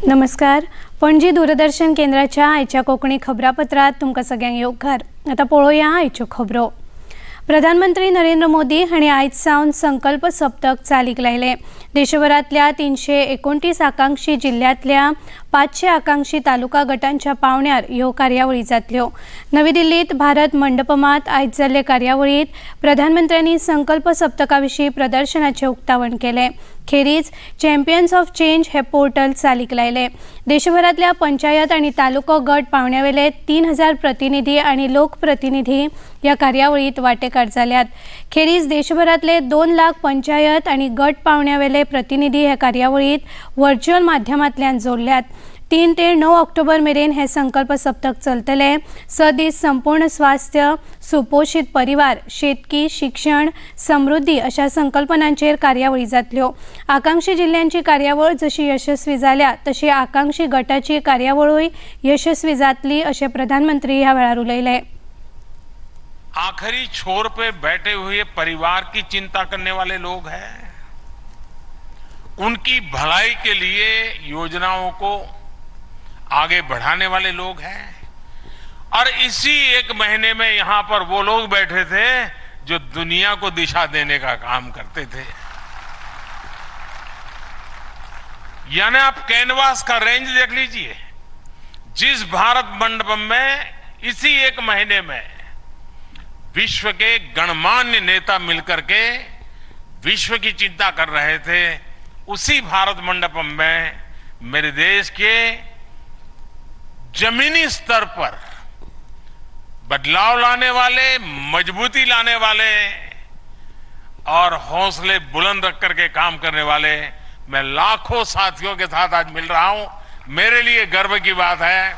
नमस्कार. पणजी दूरदर्शन केंद्राच्या आयच्या कोंकणी खबरापत्रात तुमकां सगळ्यांक येवकार. आतां पळोवया आयच्यो खबरो. प्रधानमंत्री नरेंद्र मोदी हांणी आयज सावन संकल्प सप्तक चालीक लायलें. देशभरांतल्या 329 आकांक्षी जिल्ल्यांतल्या 500 आकांक्षी तालुका गटांच्या पावंड्यार ह्यो कार्यावळी जातल्यो. नवी दिल्लीत भारत मंडपमात आयज जाल्ले कार्यावळींत प्रधानमंत्र्यांनी संकल्प सप्तका विशीं प्रदर्शनाचें उक्तावण केलें. खेरीज चॅम्पियन्स ऑफ चेंज हे पोर्टल चालीक लायलें. देशभरांतल्या पंचायत आनी तालुको गट पावंड्यावेले 3000 प्रतिनिधी आनी लोकप्रतिनिधी ह्या कार्यावळींत वांटेकार जाल्यात. खेरीज देशभरांतले 2 लाख पंचायत आनी गट पावंड्यावेले प्रतिनिधी हे कार्यावळींत व्हर्च्युअल माध्यमांतल्यान जोडल्यात. 3 ते 9 ऑक्टोबर मेरेन हे संकल्प सप्तक चलतले. 6 दीस संपूर्ण स्वास्थ्य, सुपोशीत परिवार, शेतकी, शिक्षण, समृद्धी अशा संकल्पनांचेर कार्यावळी जातल्यो. आकांक्षी जिल्ल्यांची कार्यावळ जशी यशस्वी जाल्या, तशी आकांक्षी गटाची कार्यावळूय यशस्वी जातली, अशें प्रधानमंत्री ह्या वेळार उलयले. आखिरी छोर पे बैठे हुए परिवार की चिंता करने वाले लोग हैं, उनकी भलाई के लिए योजनाओं को आगे बढ़ाने वाले लोग हैं और इसी एक महीने में यहां पर वो लोग बैठे थे जो दुनिया को दिशा देने का काम करते थे। यानी आप कैनवास का रेंज देख लीजिए। जिस भारत मंडपम में इसी एक महीने में विश्व के गणमान्य नेता मिलकर के विश्व की चिंता कर रहे थे, उसी भारत मंडपम में मेरे देश के जमीनी स्तर पर बदलाव लाने वाले, मजबूती लाने वाले और हौसले बुलंद रख करके काम करने वाले मैं लाखों साथियों के साथ आज मिल रहा हूं। मेरे लिए गर्व की बात है।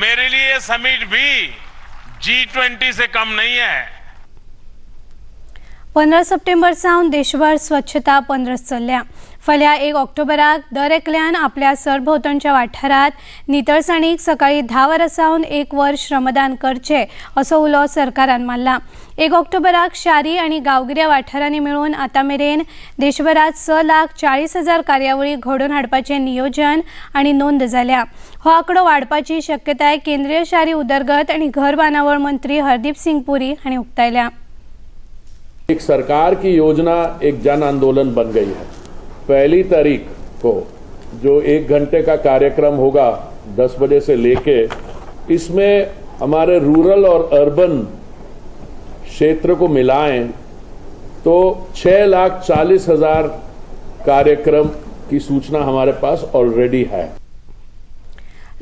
मेरे लिए समिट भी जी 20 से कम नहीं है। 15 सप्टेंबर सावन देशभर स्वच्छता पंद्रस चल्ल्या. फाल्यां 1 ऑक्टोबराक दर एकल्यान आपल्या सरभोंवतणच्या वाठारांत नितळसाणीक सकाळीं 10 वरां सावन एक वर श्रमदान करचें, असो उलो सरकारान मारला. 1 ऑक्टोबराक शारी आनी गांवगिऱ्या वाठारांनी मेळून आतां मेरेन देशभरात 6,40,000 कार्यावळी घडोवन हाडपाचें नियोजन आनी नोंद जाल्या. हो आंकडो वाडपाची शक्यताय केंद्रीय शारी उदरगत आनी घर बांदावळ मंत्री हरदीप सिंग पुरी हांणी उक्तायल्या. एक सरकार की योजना एक जन आंदोलन बन गई है। पहली तारीख को जो एक घंटे का कार्यक्रम होगा 10 बजे से लेके, इसमें हमारे रूरल और अर्बन क्षेत्र को मिलाएं तो 6,40,000 कार्यक्रम की सूचना हमारे पास ऑलरेडी है।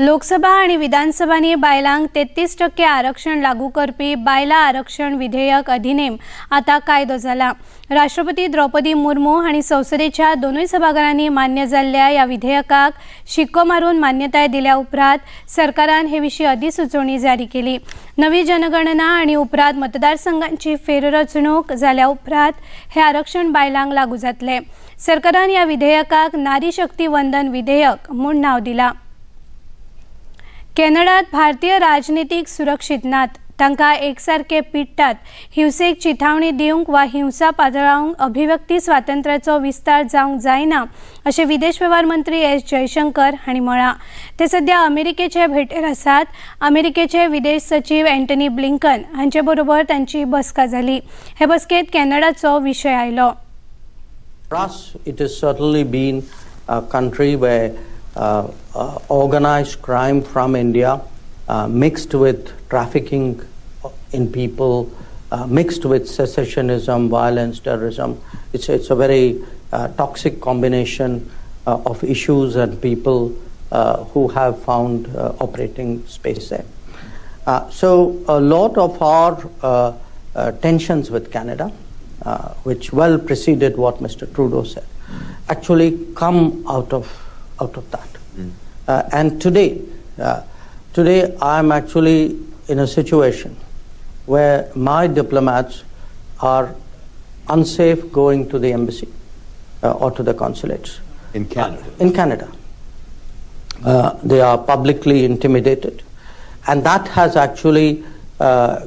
लोकसभा आनी विधानसभांनी बायलांक 33% आरक्षण लागू करपी बायलां आरक्षण विधेयक अधिनेम आतां कायदो जाला. राष्ट्रपती द्रौपदी मुर्मू हांणी संसदेच्या दोनूय सभाघरांनी मान्य जाल्ल्या ह्या विधेयकाक शिक्को मारून मान्यताय दिल्या उपरांत सरकारान हे विशीं अधिसुचोवणी जारी केली. नवी जनगणना आनी उपरांत मतदारसंघांची फेररचणूक जाल्या उपरांत हे आरक्षण बायलांक लागू जातलें. सरकारान ह्या विधेयकाक नारी शक्ती वंदन विधेयक म्हूण नांव दिलां. कॅनडात भारतीय राजनितीक सुरक्षीत नात, तांकां एकसारके पिडटात. हिंसेक चिथावणी दिवंक वा हिंसा पातळावंक अभिव्यक्ती स्वातंत्र्याचो विस्तार जावंक जायना, अशें विदेश वेव्हार मंत्री एस जयशंकर हांणी म्हळां. ते सध्या अमेरिकेचे भेटेर आसात. अमेरिकेचे विदेश सचीव अँटनी ब्लिंकन हांचे बरोबर तांची बसका जाली. हे बसकेंत कॅनडाचो विशय आयलो. For us, it has certainly been a country where organized crime from India, mixed with trafficking in people, mixed with secessionism, violence, terrorism. It's a very toxic combination of issues and people who have found operating space there. So a lot of our tensions with Canada, which well preceded what Mr. Trudeau said, actually come out of that. And today I'm actually in a situation where my diplomats are unsafe going to the embassy or to the consulates. In Canada. In Canada. They are publicly intimidated, and that has actually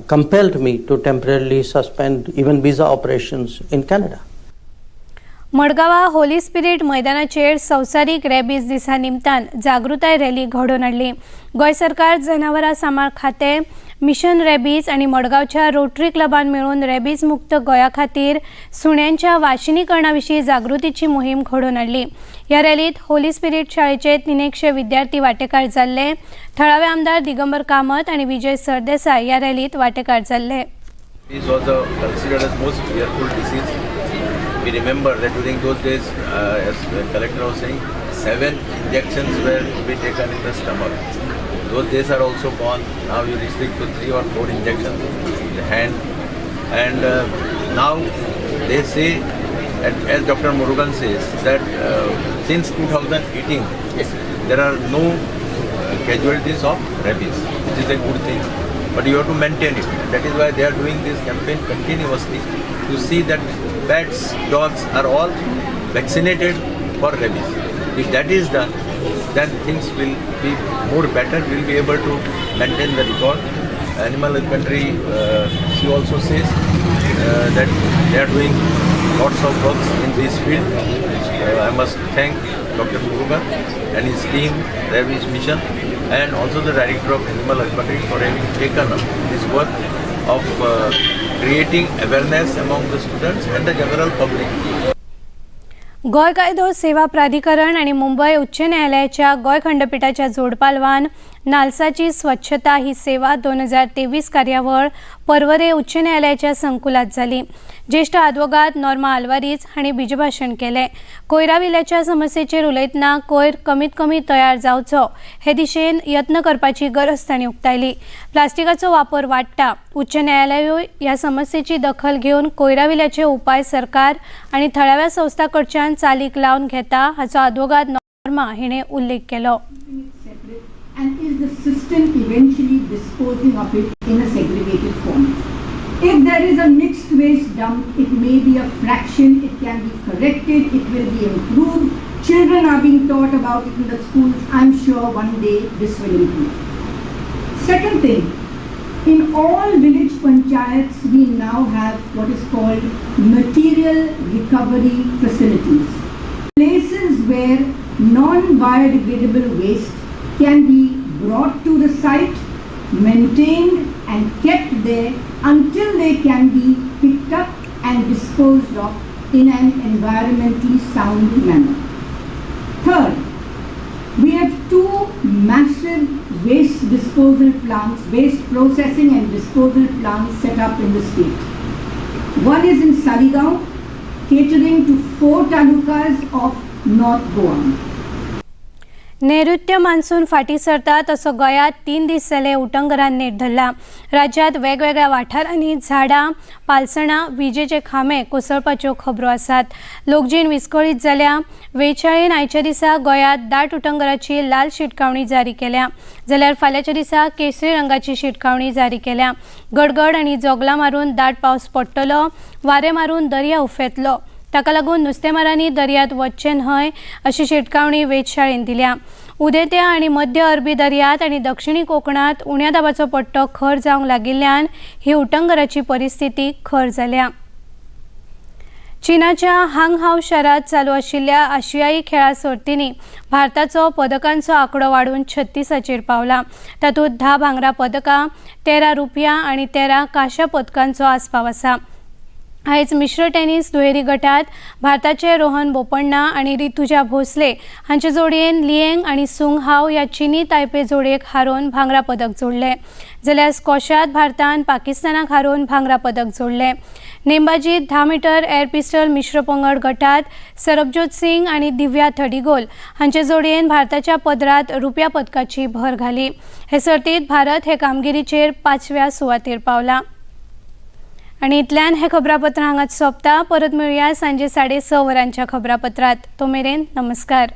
compelled me to temporarily suspend even visa operations in Canada. मडगांवां Holi spirit मैदानाचेर संवसारीक rabies दिसा निमतान जागृताय rally घडोवन हाडली. गोंय सरकार जनावरां सांबाळ खातें, मिशन रेबीज आनी मडगांवच्या रोटरी क्लबान मेळून रेबीज मुक्त गोंया खातीर सुण्यांच्या वाशिनीकरणा विशीं जागृतीची मोहीम घडोवन हाडली. ह्या रॅलीत होली स्पिरीट शाळेचे तिनेकशे विद्यार्थी वांटेकार जाल्ले. थळावे आमदार दिगंबर कामत आनी विजय सरदेसाय ह्या रॅलीत वांटेकार जाल्ले. This was a considered as most fearful disease. We remember that during those days, as the collector was saying, seven injections were to be taken in the stomach. Those days are also gone. Now you restrict to three or four injections in the hand. And now they say, and as Dr. Murugan says, that since 2018, there are no casualties of rabies, which is a good thing. But you have to maintain it. And that is why they are doing this campaign continuously to see that pets, dogs are all vaccinated for rabies. If that is done, then things will be more better. We'll be able to maintain the record. Animal husbandry, she also says that they are doing lots of works in this field. I must thank Dr. Murugan and his team, Rabies Mission, and also the Director of Animal Husbandry for having taken up this work of creating awareness among the students and the general public. Goa कायदो सेवा प्राधिकरण आनी मुंबय उच्च न्यायालयाच्या गोंय खंडपिठाच्या जोडपालवान नालसाची स्वच्छता ही सेवा 2023 कार्यावळ पर्वरे उच्च न्यायालयाच्या संकुलात जाली. ज्येश्ठ आदवोगाद नॉर्मा आल्वारीज हांणी बीजभाशण केलें. कोयरा विल्याच्या समस्येचेर उलयतना कोयर कमीत कमी तयार जावचो हे दिशेन यत्न करपाची गरज तांणी उक्तायली. प्लास्टिकाचो वापर वाडटा. उच्च न्यायालयूय ह्या समस्येची दखल घेवन कोयरा विल्याचे उपाय सरकार आनी थळाव्या संस्था कडच्यान चालीक लावन घेता हाचो आदवोगाद नॉर्मा हिणें उल्लेख केलो. Separate, and is the system eventually disposing of it in a segregated form? If there is a mixed waste dump, it may be a fraction, it can be corrected, it will be improved. Children are being taught about it in the schools. I'm sure one day this will improve. Second thing, in all village panchayats, we now have what is called material recovery facilities. Places where non-biodegradable waste can be brought to the site, maintained and kept there until they can be picked up and disposed of in an environmentally sound manner. Third, we have two massive waste disposal plants, waste processing and disposal plants set up in the state. One is in Saligao, catering to four talukas of North Goa. नैऋत्य monsoon फाटीं सरता तसो गोंयांत 3 दीस जाले उटंगरान नेट धरला. राज्यांत वेगवेगळ्या वाठारांनी झाडां, पालसणां, विजेचे खांबे कोसळपाच्यो खबरो आसात. लोकजीण विस्कळीत जाल्या. वेधशाळेन आयच्या दिसा गोंयांत दाट उटंगराची लाल शिटकावणी जारी केल्या, जाल्यार फाल्यांच्या दिसा केसरी रंगाची शिटकावणी जारी केल्या. गडगड आनी जोगलां मारून दाट पावस पडटलो. वारें मारून दर्या उफेतलो. ताका लागून नुस्तेमारांनी दर्यांत वचचें न्हय अशी शिटकावणी वेधशाळेन दिल्या. उदेंत्या आनी मध्य अरबी दर्यांत आनी दक्षिणी कोकणात उण्या दाबाचो पट्टो खर जावंक लागिल्ल्यान ही उटंगराची परिस्थिती खर जाल्या. चीनाच्या हांगहाव शारांत चालू आशिल्ल्या आशियाई खेळां सर्तींनी भारताचो पदकांचो आंकडो वाडून 36चेर पावला. तातूंत 10 भांगरा पदकां, 13 रुपया आनी 13 कांश्या पदकांचो आस्पाव आसा. आयज मिश्र टेनीस दुहेरी गटात भारताचे रोहन बोपण्णा आनी ऋतुजा भोसले हांचे जोडयेन लिएंग आनी सुंग हाव ह्या चिनी तायपे जोडयेक हारोवन भांगरा पदक जोडलें, जाल्यार स्कॉशात भारतान पाकिस्तानाक हारोवन भांगरा पदक जोडलें. नेमबाजीत 10 मिटर एअर पिस्टल मिश्र पंगड गटात सरबजोत सिंग आनी दिव्या थडिगोल हांचे जोडयेन भारताच्या पदरात रुप्या पदकाची भर घाली. हे सर्तीत भारत हे कामगिरीचेर पांचव्या सुवातेर पावला. आनी इतल्यान हें खबरापत्र हांगाच सोंपता. परत मेळुया सांजे 6:30 वरांच्या खबरापत्रात. तो मेरेन नमस्कार.